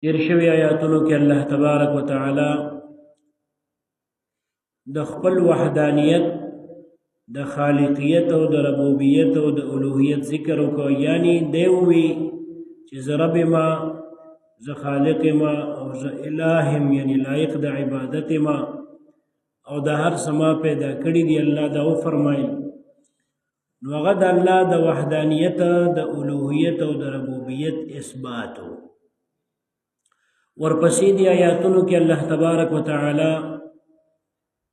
تیر شوی آیاتونو کې الله تبارک وتعالى د خپل وحدانیت، د خالقیت او د ربوبیت او د الوهیت ذکر وکړ. یعنی دی وی چې زه رب ما، زه خالق ما او زه الہ، یعنی لایق د عبادت ما، او د هر سما پیدا کړی دی. الله دا وفرمایل. نو هغه د الله د وحدانیت، د الوهیت او د ربوبیت اثبات. ورپسې دی آیاتونو کې الله تبارک وتعالى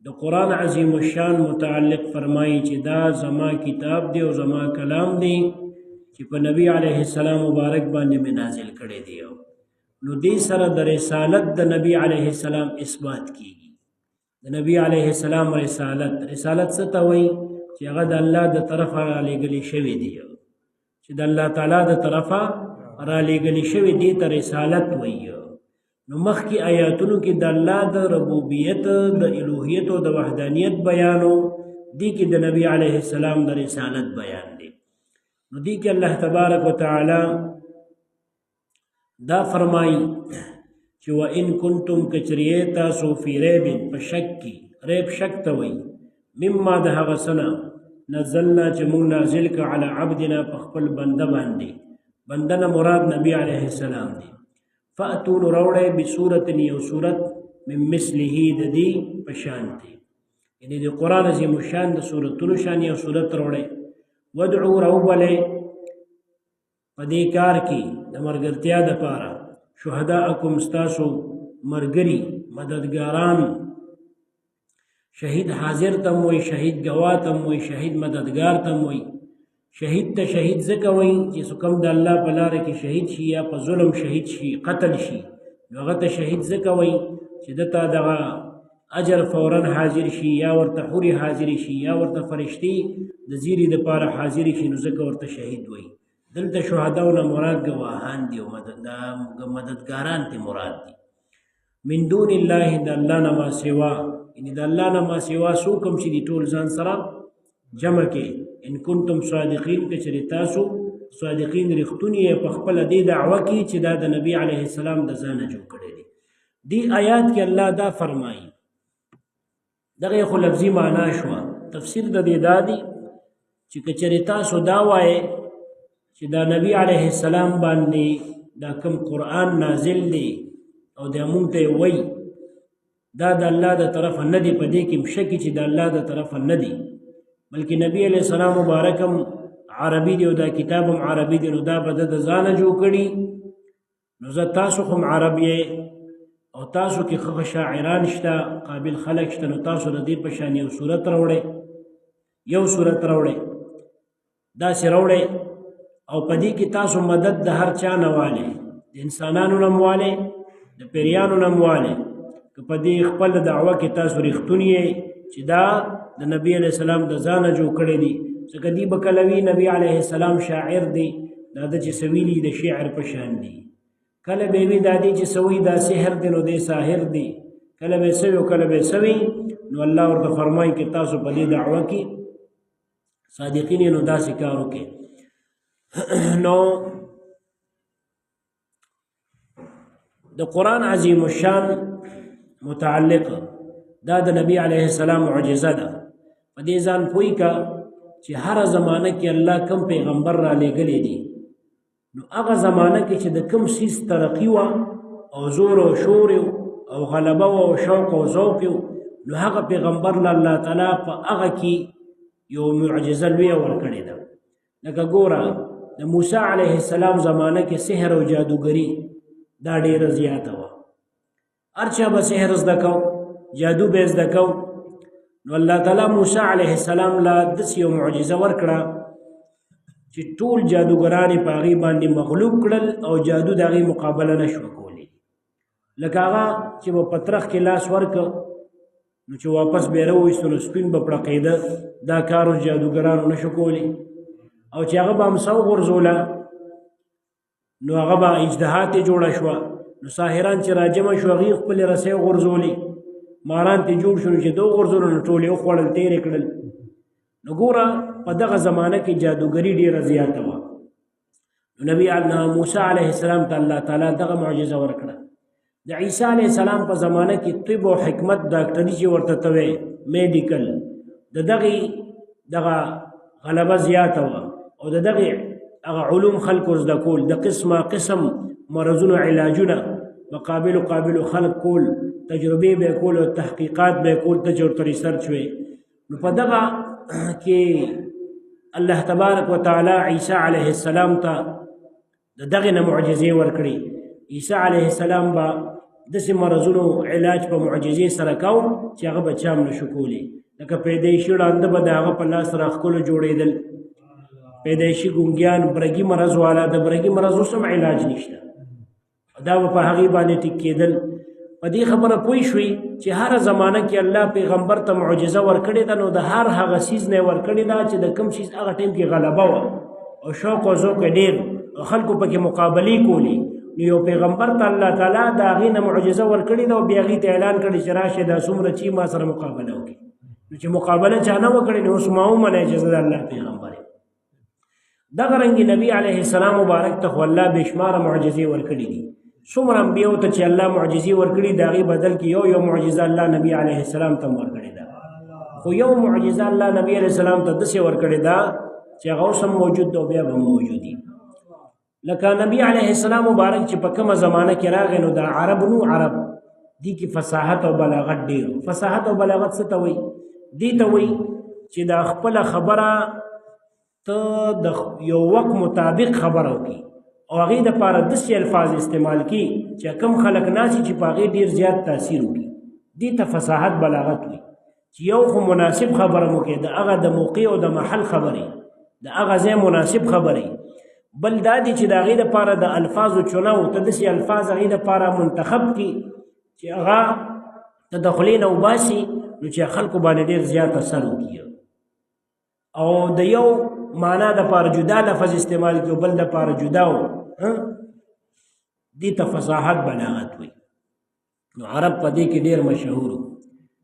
د قرآن عظیم الشان متعلق فرمایي چې دا زما کتاب دی او زما کلام دی چې په نبی علیه السلام مبارک باندې مې نازل کړی دی. نو دې سره د رسالت د نبی علیه السلام اثبات کیږي. د نبی علیه السلام رسالت، رسالت څه ته وایي؟ چې هغه د الله د طرفه رالیږلی شوی دی، چې د الله تعالی د طرفه رالیږلی شوی دی ته رسالت وایي. نو مخکې آیاتونو کې د الله د ربوبیت، د الوهیت او د وحدانیت بیانو، دې کې د نبی علیه السلام د رسالت بیان دی. نو دې کې الله تبارک وتعالی دا فرمایي چې وان کنتم کچریه تاسو فی ریب، په شک کې، ریب شک ته وایي، مما د هغه سنه نزلنا چې موږ نازل ک علی عبدنا په خپل بنده باندې. بنده نه مراد نبی علیه السلام دی. فأتوا راوړی بسورة، یو سورت، من مثله د دې په شان دی، یعنی د قرآن عظیم الشان د سورتونو شان یو سورت راوړی. ودعو راوبلئ په دې کار کې د مرګرتیا دپاره شهداءکم، ستاسو مرګري مددګاران. شهید حاضر تم وي، شهید ګواه تم وي، شهید مددګار تم وي. شهید ته شهید ځکه وایي چې څوک هم د الله په لاره کې شهید شي یا په ظلم شهید شي، قتل شي، نو هغه ته شهید ځکه وایي چې ده ته دغه اجر فورا حاضر شي، یا ورته حورې حاضر شي، یا ورته فرشتې د زیري دپاره حاضر شي، نو ځکه ورته شهید وایي. دلته شهداو نه مراد ګواهان دي او مددګاران ته مراد دي. من دون الله، د الله نه ما سوا، یعنی د الله نه ما سوا څوک هم چې دي ټول ځان سره جمع کې. ان کنتم صادقین، که چېرې تاسو صادقین رښتوني یې په خپله دې دعوه کې چې دا د نبی علیه السلام د ځانه جوړ کړی دی. دې آیات کې الله دا فرمایي، دغه خو لفظي معنا شوه. تفسیر د دې دا دی چې که چېرې تاسو دا وایې چې دا نبی علیه السلام باندې دا کم قرآن نازل دی او دا مونږ ته یې وایي دا د الله د طرفه نه دی، په دې کې هم شک چې د الله د طرفه نه دی، بلکې نبی علیه السلام مبارک هم عربي دی او دا کتاب هم عربي دی، نو دا به د ځانه جوړ کړي. نو زه تاسو خو هم عرب یې او تاسو کې ښه ښه شاعران شته، قابل خلک شته، نو تاسو د دې په شان یو صورت راوړئ، یو صورت راوړئ، داسې راوړئ او په دې کې تاسو مدد د هر چا نه والئ، د انسانانو نه هم والئ، د پیریانو نه هم والئ. که په دې خپل دعوه کې تاسو رښتوني یئ چې دا د نبی علیه السلام د ځانه جوړ کړی دی، ځکه دی به کله وي نبی علیه السلام شاعر دی، دا د چې څه ویلي د شعر په شان دی، کله به وي دا دی چې څه وایي دا سحر دی نو دی ساحر دی، کله به څه وي او کله به څه وي. نو الله ورته فرمایي که تاسو په دې دعوه کې صادقین یئ نو داسې کار وکړئ. نو د قرآن عظیم الشان متعلق دا د نبی علیه السلام معجزه ده. په دې ځان پوه که چې هره زمانه کې الله کم پیغمبر را لېږلی دی، نو هغه زمانه کې چې د کم څیز ترقي وه او زور او شور او غلبه او شوق او ذوق، نو هغه پیغمبر له الله تعالی په هغه کې یو معجزه لویه ورکړې ده. لکه ګوره د موسی علیه السلام زمانه کې سحر او جادوګري دا ډېره زیاته وه، هر چا به سحر زده کو، جادو به زده کو. نو الله تعالی موسی علیه السلام له داسې یو معجزه ورکړه چې ټول جادوګران یې په هغې باندې مغلوب کړل او جادو د هغې مقابله نه شوه کولی. لکه هغه چې به په ترخ کې لاس ورکړ نو چې واپس به یې راوویستو نو سپین به پړقېده، دا کار اوس جادوګرانو نه شو کولی. او چې هغه به امسا وغورځوله نو هغه به اجدها ترې جوړه شوه. نو ساحران چې راجمع شو هغوی خپلې رسۍ وغورځولې، ماران ترې جوړ شو، نو چې ده وغورځولو نو ټول یې وخوړل، تېر یې کړل. نو ګوره په دغه زمانه کې جادوګري ډېره زیاته وه. نو نبی موسی علیه السلام ته الله تعالی دغه معجزه ورکړه. د عیسی علیه السلام په زمانه کې طب او حکمت، ډاکټري چې ورته ته وایي، میډیکل، د دغې دغه غلبه زیاته وه او د دغې هغه علوم خلکو زده کول، د قسمه قسم مرضونو علاجونه مقابل قابل خلق کول، تجربې به کول او تحقیقات به کول، ته چې ورته ریسرچ وې. نو په دغه کې الله تبارک وتعالی عیسی علیه السلام ته د دغې نه معجزې ورکړې. عیسی علیه السلام به داسې مرضونو علاج په معجزې سره کاو چې هغه به چا هم نشو کولی، لکه پیدایشي ړانده به د هغه په لاس راښکلو جوړېدل، پیدایشي ګونګیان، برګي مرض والا، د برګي مرض اوس هم علاج نشته، دا به په هغې باندې ټیک کېدل. په دې خبره پوه شوي چې هره زمانه کې الله پیغمبر ته معجزه ورکړې ده، نو د هر هغه څیز نه یې ورکړې ده چې د کوم څیز هغه ټایم کې غلبه وه او شوق او ذوق یې ډېر او خلکو پکې مقابلې کولې. نو یو پیغمبر ته الله تعالی د هغې نه معجزه ورکړې ده او بیا هغې ته اعلان کړی چې راشه دا څومره چې ما سره مقابله وکړي. نو چې مقابله چا نه وکړي نو اوس ما ومنئ چې زه د الله پیغمبر یم. دغه رنګ نبی علیه السلام مبارک ته خو الله بېشماره معجزې ورکړې دي. څومره انبیو ته چې الله معجزې ورکړي د هغې بدل کې یو یو معجزه الله نبی علیه السلام ته هم ورکړې ده. خو یو معجزه الله نبی علیه السلام ته داسې ورکړې ده چې هغه اوس هم موجود ده او بیا به هم موجود وي. لکه نبی علیه السلام مبارک چې په کومه زمانه کې راغی نو د عرب، نو عرب دي کې فصاحت او بلاغت ډېر. فصاحت او بلاغت څه ته وایي؟ دې ته وایي چې دا خپله خبره ته د یو وخت مطابق خبره وکړي او هغې دپاره داسې الفاظ استعمال کړي چې کم خلک ناست چې په هغې ډېر زیات تاثیر وکړي. دې ته فصاحت بلاغت وایي چې یو خو مناسب خبره مو کړې، د هغه د موقع او د محل خبرې، د هغه ځای مناسب خبرې. بل دا دی چې د هغې دپاره د الفاظو چناو ته داسې الفاظ هغې دپاره منتخب کړي چې هغه ته د خولې نه وباسي نو چې خلکو باندې ډېر زیات اثر وکړي. او د یو معنا دپاره جدا لفظ استعمال کړي او بل دپاره جدا و، دې ته فصاحت بلاغت وایي. نو عرب په دې کې ډېر مشهور وو،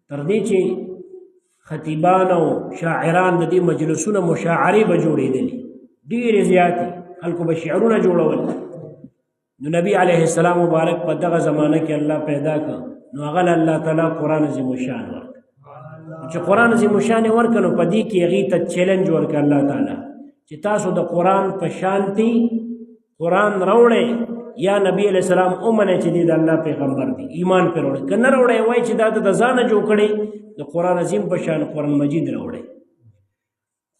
تر دې چې خطیبان او شاعران د دې مجلسونه مشاعرې به جوړېدلې، ډېرې زیاتې خلکو به شعرونه جوړول. نو نبی علیه السلام مبارک په دغه زمانه کې الله پیدا کړ، نو هغه له الله تعالی قرآن عظیم الشان ورکړ. چې قرآن عظیم الشان یې ورکړ نو په دې کې هغې ته چیلنج ورکړ الله تعالی چې تاسو د قرآن په شانتي قرآن راوړئ یا نبی علیه السلام ومنئ چې دی د الله پیغمبر دی، ایمان پرې راوړئ. که نه راوړئ وایي چې دا د ځانه جوړ کړی، د قرآن عظیم په شان قرآن مجید راوړئ.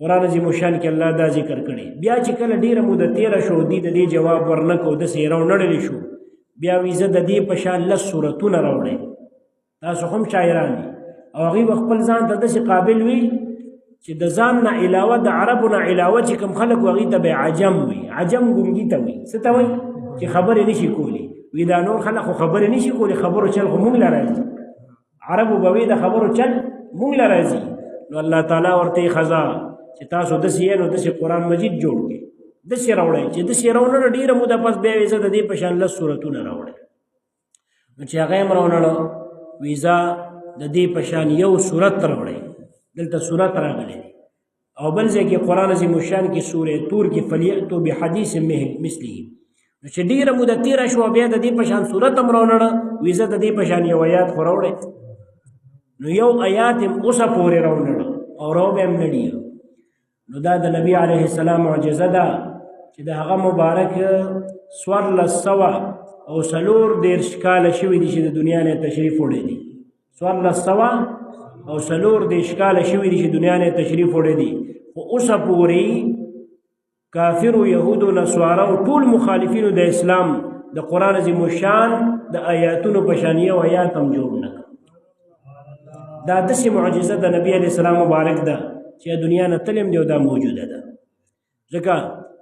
قرآن عظیم الشان کې الله دا ذکر کړی. بیا چې کله ډېره موده تېره شو دی د دې جواب ورنه کړو، داسې یې راونړلی شو، بیا وایي زه د دې په شان لس سورتونه راوړی، تاسو هم شاعران دي. او هغوی به خپل ځان ته داسې قابل وي چې د ځان نه علاوه د عربو نه علاوه چې کوم خلک وو هغوی ته به عجم وي. عجم ګونګي ته وي، څه ته وایي؟ چې خبرې نشي کولی. وي دا نور خلک خو خبرې نشي کولی، خبرو چل خو مونږ له راځي. عربو به وي د خبرو چل مونږ له راځي. نو الله تعالی ورته یې خزا چې تاسو داسې یې نو داسې قرآن مجید جوړ کړئ، داسې راوړئ چې داسې راونړه ډېره موده پس بیا وایي زه د دې په شان لس سورتونه راوړی. نو چې هغه یې هم راونړه وایي زه د دې په شان یو سورت راوړی. دلته سورت راغلی دی. او بل ځای کې قرآن عظیم الشان کې سورې تور کې فلیأتوا بحدیث مثله. نو چې ډېره موده تېره شوه بیا د دې په شان سورت هم راونړه وایي زه د دې په شان یو آیات خو راوړی. نو یو آیات هم اوسه پورې راونړه او راو به هم نړي. نو دا د نبی علیه السلام معجزه ده چې د هغه مبارک 1434 کاله شوي دي چې د دنیا نه تشریف وړی دي. 1434 کاله شوي دي چې دنیا نه تشریف وړی دي. خو اوسه پورې کافرو، یهودو، نصارو ټول مخالفینو د اسلام د قرآن عظیم الشان د آیاتونو په شان یو آیات هم جوړ نه کړ. دا داسې معجزه د نبی علیه السلام مبارک ده چې دنیا نه تلم دی او دا موجوده ده. ځکه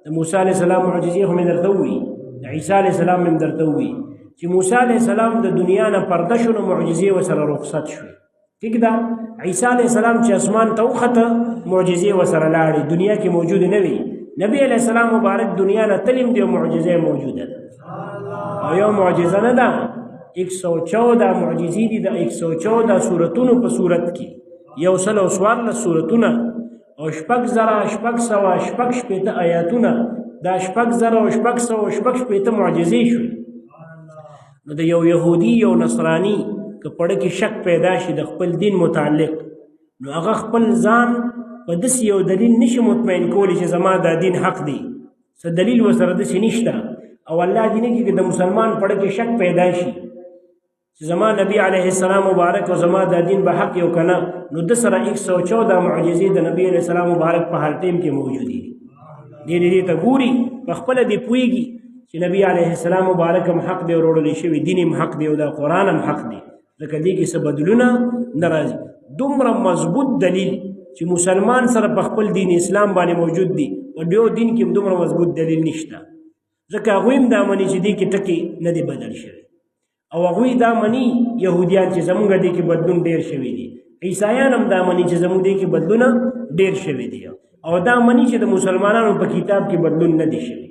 د موسی علیه السلام معجزې خو مې درته وویل، د عیسی علیه السلام مې درته وویل چې موسی علیه السلام د دنیا نه پرده شو نو معجزې ورسره رخصت شوې. ټیک ده. عیسی علیه السلام چې اسمان ته وخته معجزې ورسره لاړې، دنیا کې موجود نه وي. نبی علیه السلام مبارک دنیا نه تلم دی او معجزه موجوده ده. او یو معجزه نه ده، 114 معجزې دي د 114 سورتونو په صورت کې، 114 سورتونه او 6660 آیاتونه دا 6660 معجزې شوې. نو د یو یهودي یو نصراني که پړه کې شک پیدا شي د خپل دین متعلق، نو هغه خپل ځان په داسې یو دلیل نشي مطمئن کولی چې زما دا دین حق دی، څه دلیل ورسره داسې نشته. او الله دې نه کړي که د مسلمان پړه کې شک پیدا شي چې زما نبی علیه السلام مبارک او زما دا دین به حق یو که نه، نو د سره 114 معجزې د نبی علیه السلام مبارک په هر ټیم کې موجودې دي. دې دې ته ګوري، په خپله دې پوهېږي چې نبی علیه السلام مبارک هم حق دی، وروړلی شوی دین هم حق دی، او دا قرآن هم حق دی، ځکه دې کې څه بدلونه نه راځي. دومره مضبوط دلیل چې مسلمان سره په خپل دین اسلام باندې موجود دی، په ډیو دین کې هم دومره مضبوط دلیل نشته، ځکه هغوی هم دا مني چې دې کې ټکي نه دی بدل شوی، او هغوی دا مني یهودیان چې زمونږ دې کې بدلون ډېر شوی دی، عیسایان هم دا مني چې زمونږ دې کې بدلونه ډېر شوي دي، او دا مني چې د مسلمانانو په کتاب کې بدلون نه دی شوی.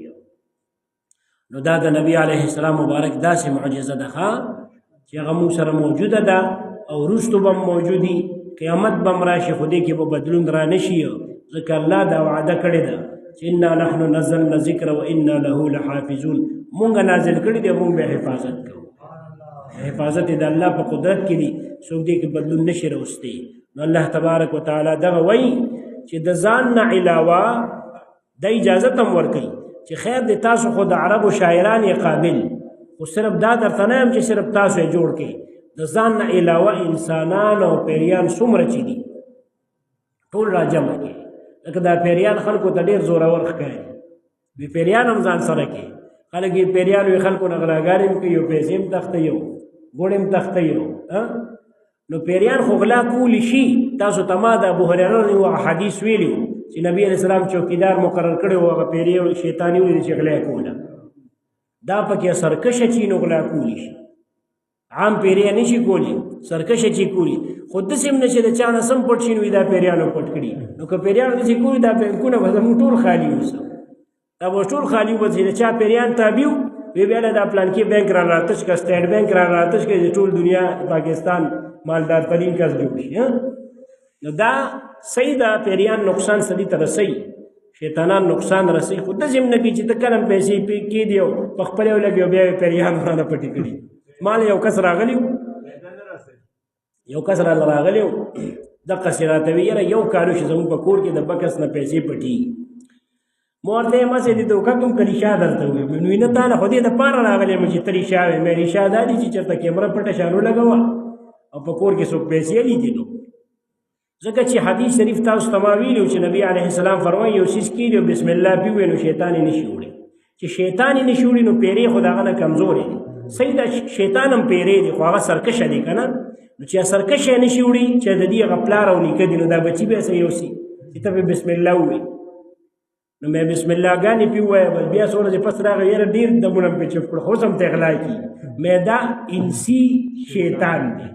نو دا د نبی علیه السلام مبارک داسې معجزه ده چې هغه موږ سره موجوده ده، او وروستو به هم موجودي، قیامت به هم راشي، خو دې کې به بدلون را نه شي، ځکه الله دا وعده کړې ده چې انا نحن نزلنا الذکر وانا له لحافظون، مونږ نازل کړي دی، مونږ به حفاظت کوو. حفاظت د الله په قدرت کې دی، څوک دې کې بدلون نشي راوستی. نو الله تبارک وتعالی دغه وایي چې د ځان نه علاوه د اجازه هم ورکوي چې خیر دی تاسو خو د عربو شاعران یې قابل، خو صرف دا درته نه یم چې صرف تاسو یې جوړ کړئ، د ځان نه علاوه انسانان او پیریان څومره چې دي ټول راجمع کړي. لکه دا پیریان خلکو ته ډېر زورور ښکاري، وی پیریان هم ځان سره کوي، خلک یې پیریان وي، خلکو نه غلاګانې هم کوي، پیسې هم تښتوي، ګوړې هم تښتوي. نو پیریان خو غلا کولی شي. تاسو ته ما د ابو هریره رضی الله عنه حدیث ویلی چې نبی علیه السلام چوکیدار مقرر کړی و، هغه پیری او شیطاني ولید چې غلا یې کوله، دا پکې سرکشه چې نو غلا کولی شي، عام پیری نه شي کولی، سرکشه چې کولی، خو داسې هم نه چې د چا نه سم پټ شي نو دا پیریانو پټ کړي. نو که پیریانو داسې کولي دا بانکونه به زموږ ټول خالي اوسه، دا به ټول خالي وبځي. د چا پیریان تابع وو، وی بیا له دا پلانکي بانک را راتش که سټیټ بانک را راتش که چې ټول دنیا پاکستان مالدار ترین کس جوړ شي. نو دا صحیح ده، پیریان نقصان سړي ته رسوي، شیطانان نقصان رسوي، خو داسې هم نه کوي چې ته کله هم پیسې کېدي او په خپله ولګوي او بیا یې پیریان ورانه پټې کړي. مال یو کس راغلی و، یو کس راله راغلی و، دقسې راته ویې یاره یو کال وشو زموږ په کور کې د بکس نه پیسې پټېږي. مور ورته یې مسې دې دوکه کوم که ریشا درته ووایم؟ نو نه تا نه خو دې دپاره راغلی یم چې ته ریشا وې. مې ریشا دا دي چې چېرته کیمره پټه شان ولګوه او په کور کې څوک پیسې لیدي. نو ځکه چې حدیث شریف تاسو ته ما ویلي چې نبی علیه السلام فرمایي یو څیز کېږي او بسم الله پې ووایي نو شیطان یې نشي وړی. چې شیطان یې نشي وړي نو پیرې خو د هغه نه کمزوری دی. صحیح ده شیطان هم پیرې دی خو هغه سرکشه دی که نه، نو چې سرکشه یې نشي وړي چې د دې هغه پلار او نیکه دی، نو دا بچي به یې څه یوسي چې ته پې بسم الله ووایي. نو مې بسم الله ګانې پې ووایه، بس بیا څو ورځې پس راغی یاره ډېر دمونه مې پې چپ کړو خو اوس هم ته غلا کېږي. مې دا انسي شیطان دی،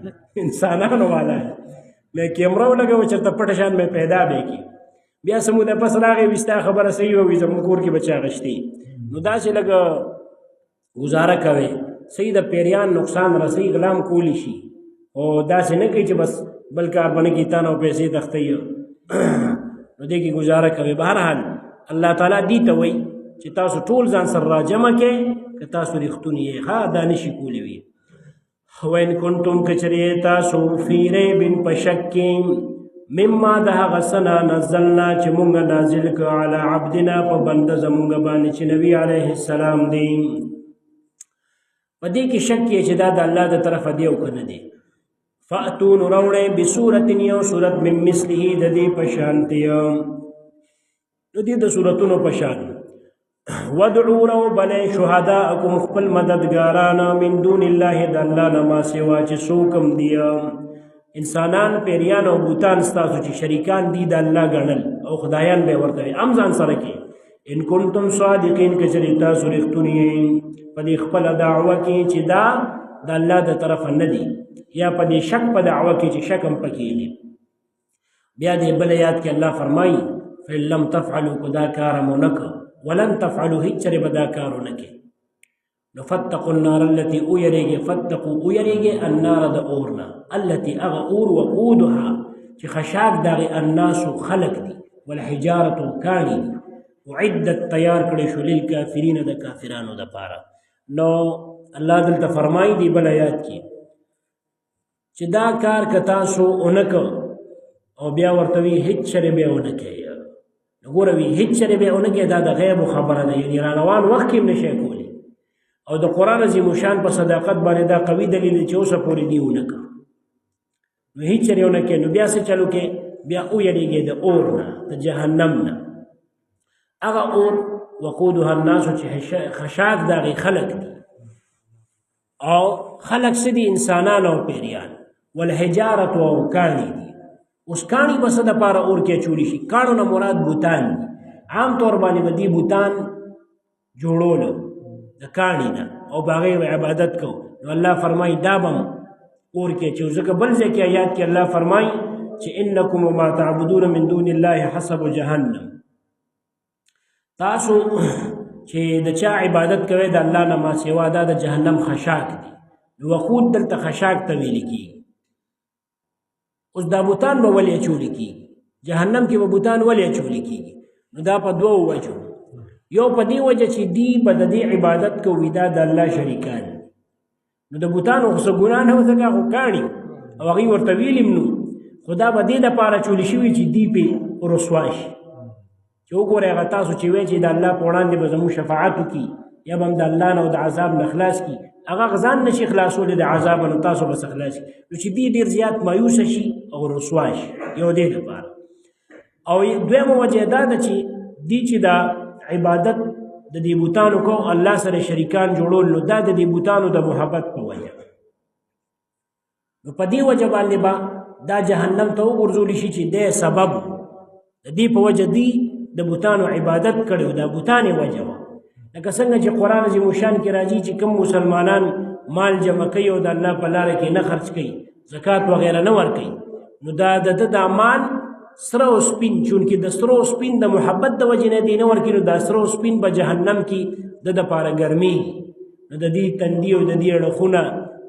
انسانانو والا دی. مې کیمره ولګوه چېرته پټه شان مې پیدا به کړي. بیا څه موده پس راغی وي ستا خبره صحیح وه، وي زموږ کور کې به چا غشتي. نو داسې لږه ګزاره کوي. صحیح ده پیریان نقصان رسوي، غلام کولی شي، او داسې نه کوي چې بس بل کار به نه کوي تا نه او پیسې تښتوي. نو دې کې ګزاره کوي. بهرحال الله تعالی دې ته وایي چې تاسو ټول ځان سره راجمع کړئ که تاسو رښتوني یئ، ښه دا نشي کولی وي. وإن کنتم کچرې تاسو فی ریب په شک کې مما د هغه څه نه نزلنا چې مونږ نازل کړو علی عبدنا په بنده زمونږ باندې چې نبی علیه السلام دی، په دې کې شک یې چې دا د الله د طرفه دی او که نه دی. فأتوا نو راوړئ بسورة یو سورت من مثله د دې په شان دی، د دې د سورتونو په شان. وادعوا راوبلئ شهداءکم خپل مددګاران من دون الله د الله نه ما سوا چې څوک هم دي، انسانان پیریان او بوتان ستاسو چې شریکان دي د الله ګڼل او خدایان به ورته وي هم ځان سره کې. ان کنتم صادقین که چېرې تاسو رښتوني یئ په دې خپله دعوه کې چې دا د الله د طرفه نه دي، یا په دې شک په دعوه کې چې شک هم پکې دی. بیا دې بل یاد کې الله فرمایي فإن لم تفعلوا که دا کار مو نه کړ، ولن تفعلوا هېڅ چېرې به دا کار ونه کړئ، نو فاتقوا النار التي ویرېږئ، فاتقوا ویرېږئ النار د اور نه، التي هغه اور وقودها چې خشاک دغې الناس خلق دي، والحجارة کاڼي دي، اعدت تیار کړی شو للکافرین د کافرانو دپاره. نو الله دلته فرمایي دی بل آیات کې چې دا کار که تاسو ونه کړ او بیا ورته وي هېڅ چرې بیا ونه کوي. نو ګوره وي هېڅ چرې بیا ونه کوي، دا د غیبو خبره ده، یعنې را روان وخت کې هم نه شی کولی. او د قرآن عظیم شان په صداقت باندې دا قوي دلیل دی چې اوسه پورې دی ونه کړ، نو هېڅ چرې ونه کوي. نو بیا څه چلو کې؟ بیا ویرېږي د اور نه، د جهنم نه، هغه اور وقودها الناس چې خشاک د هغې خلک دي، او خلک څه دي؟ انسانان او پیریان، والحجارة او کاڼي دي. اوس کاڼي به څه دپاره اور کې اچولی شي؟ کاڼو نه مراد بوتان دي. عام طور باندې به دې بوتان جوړولو د کاڼي نه او به هغې به عبادت کو. نو الله فرمایي دا به اور کې اچو، ځکه بل ځای کې آیات کې الله فرمایي چې انکم وما تعبدون من دون الله حسب جهنم. تاسو چې د چا عبادت کوئ د الله نه ما سوا، دا د جهنم خشاک دي. نو وقود دلته خشاک ته ویل کېږي. اوس دا بوتان به ولې اچول کېږي؟ جهنم کې به بوتان ولې اچول کېږي؟ نو دا په دوو وجو. یو په دې وجه چې دی به د دې عبادت کوي، دا د الله شریکان دي. نو د بوتانو خو څه ګناه نه وه، ځکه خو کاڼي او هغوی ورته ویلي هم نو، خو دا به دې دپاره اچول شوي چې دی پې رسوا شي، چې وګورئ هغه تاسو چې وایئ چې د الله په وړاندې به زموږ شفاعت وکړي یا به هم د الله نه او د عذاب نه خلاص کړي، هغه ځان نه شي خلاصولی د عذاب نه، تاسو به څه خلاص کړي. نو چې دی ډېر زیات مایوسه شي او رسوا شي، یو دې دپاره. او دویمه وجه دا ده چې دی چې دا عبادت د دې بوتانو کو الله سره شریکان جوړول، نو دا د دې بوتانو د محبت په وجه، نو په دې وجه باندې به دا جهنم ته وغورځول شي چې دی سبب د دې په وجه دی د بوتانو عبادت کړی، دا بوتان یې وجه وه. لکه څنګه چې قرآن عظیم الشان کې راځي چې کوم مسلمانان مال جمع کوي او د الله په لاره کې نه خرچ کوي، زکات وغیره نه ورکوي، نو دا د ده دا مال سره او سپین، چونکې د سره او سپین د محبت د وجې نه دی نه ورکوي، نو دا سره او سپین به جهنم کې د ده دپاره ګرمېږي. نو د دې تندي او د دې اړخونه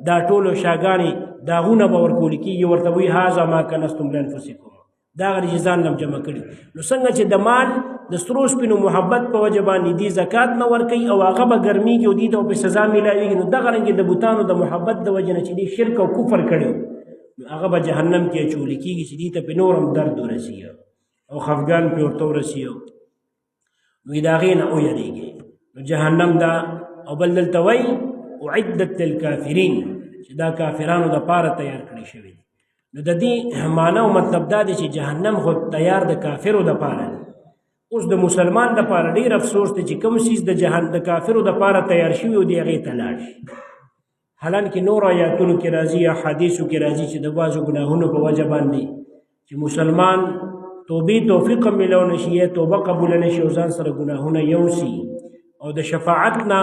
دا ټولو شاګانې داغونه به ورکول کېږي، ورته وایي هذا ما کنستم لانفسکم، دا غری چې ځان لم جمع کړي. نو څنګه چې د مال د سرو سپینو محبت په وجه باندې دی زکات نه ورکوي او هغه به ګرمېږي او دې ته په سزا میلاویږي، نو دغه رنګې د بوتانو د محبت د وجې نه چې دی شرک او کفر کړی، نو هغه به جهنم کې اچول کېږي چې دې ته پې نور هم درد ورسي او خفګان پې ورته ورسي، نو د هغې نه ویرېږي. نو جهنم دا. او بل دلته وایي اعدت للکافرین، چې دا کافرانو دپاره تیار کړی شوی دی. نو د دې معنا او مطلب دا دی چې جهنم خو تیار د کافرو دپاره دی. اوس د مسلمان دپاره ډېر افسوس دی چې کوم څیز د جهان د کافرو دپاره تیار شوي او دی هغې ته لاړ شي. حالانکه نور آیاتونو کې راځي، احادیثو کې راځي چې د بعضو ګناهونو په وجه باندې چې مسلمان توبې توفیق هم میلاو نه شي، یا توبه قبوله نه شي او ځان سره ګناهونه یوسي او د شفاعت نه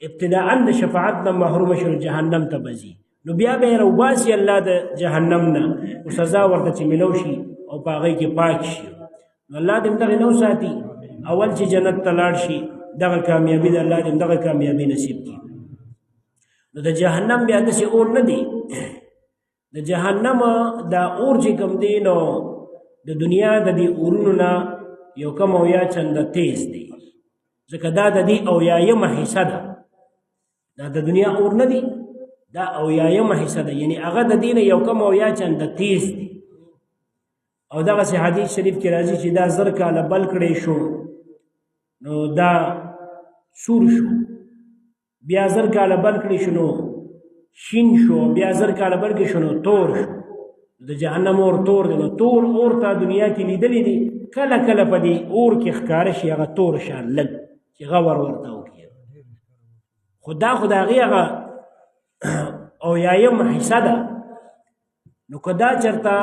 ابتداءً د شفاعت نه محروم شي، جهنم ته به ځي. نو بیا به یې راوباسي الله د جهنم نه او سزا ورته چې میلاو شي او په هغې کې پاک شي. نو الله دې همدغې نه وساتي، اول چې جنت ته لاړ شي دغه کامیابي ده، الله دې همدغه کامیابي نصیب کړي. نو د جهنم بیا داسې اور نه دی، د جهنم دا اور چې کوم دی نو د دنیا د دې اورونو نه یو کم او یا چنده تیز دی، ځکه دا د دې اویایمه حصه ده. دا د دنیا اور نه دی، دا اویایمه حصه ده، یعنی هغه د دې نه یو کم او یا چنده تیز دی. او دغسې حدیث شریف کې راځي چې دا 1000 کاله بل کړی شو نو دا سور شو، بیا 1000 کاله بل کړی شو نو شین شو، بیا 1000 کاله بل کړی شو نو تور شو. د جهنم اور تور دی، نو تور اور ته دنیا کې لیدلی دی، کله کله په دې اور کې ښکاره شي هغه تور شان لږ چې غور ورته وکړي. خو دا خو د هغې هغه اویایم حصه ده. نو که دا چېرته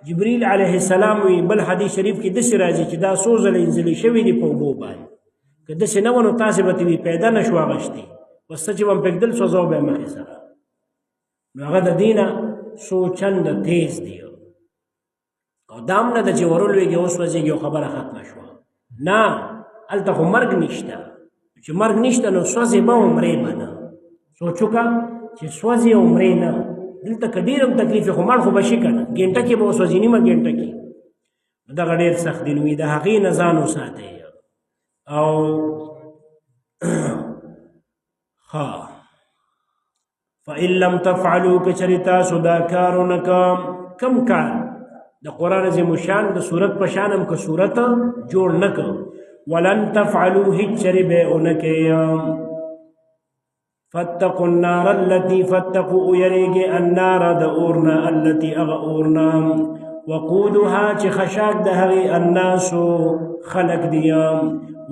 جبریل علیه السلام وي، بل حدیث شریف کې داسې راځي چې دا څو ځله انزلې شوي دي په اوبو باندې، که داسې نه وه نو تاسې به ترې پیدا نه شو اخیستې، بس څه چې به هم پرېږدل سوځو به یې مخې سره. نو هغه د دې نه څو چنده تیز دی. او دا هم نه ده چې ورولوېږي وسوځېږي او خبره ختمه شوه، نه، هلته خو مرګ نشته. چې مرګ نشته نو سوځې به او مرې به نه. سوچ وکړه چې سوځې او مرې نه، دلته که ډېر هم تکلیف وي خو مړ خو به شي که نه، ګنټه کې به وسوځي، نیمه ګنټه کې. نو دغه ډېر سخت دی. نو د هغې نه ځان وساتئ. او ها فإن لم تفعلوا کچری تاسو دا کارونه کم کار د قران عظیم شان د صورت په شان هم که صورت جوړ نک، ولن تفعلوا هیڅ چری به اونکه. فتقوا النار التي، فتقوا یریږي، النار د اورنا، التي اغه اورنا، وقودها چې خشاک د هغه، الناس خلق دي،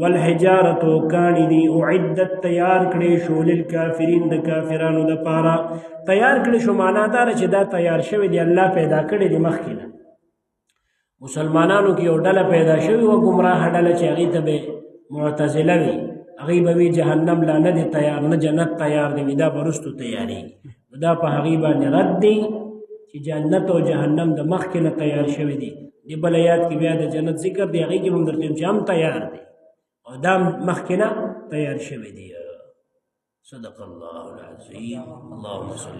والحجارة کانی دي، اعدت تیار کړي شو، للکافرین د کافرانو د پاره تیار کړي شو. معنا دا چې دا تیار شوی دی، الله پیدا کړی دی. مخکې نه مسلمانانو کې یو ډله پیدا شوی و، گمراه ډله، چې هغې ته به معتزله وي. هغې به وي جهنم لا نه دی تیار، نه جنت تیار دی، دا به وروستو تیارېږي. دا په هغې باندې رد دی چې جنت او جهنم د مخکې نه تیار شوی دی. د بل آیات کې بیا د جنت ذکر دی، هغې کې هم درته چې هم تیار دی او دا مخکې نه تیار شوی دی. صدق الله العظیم. اللهم صل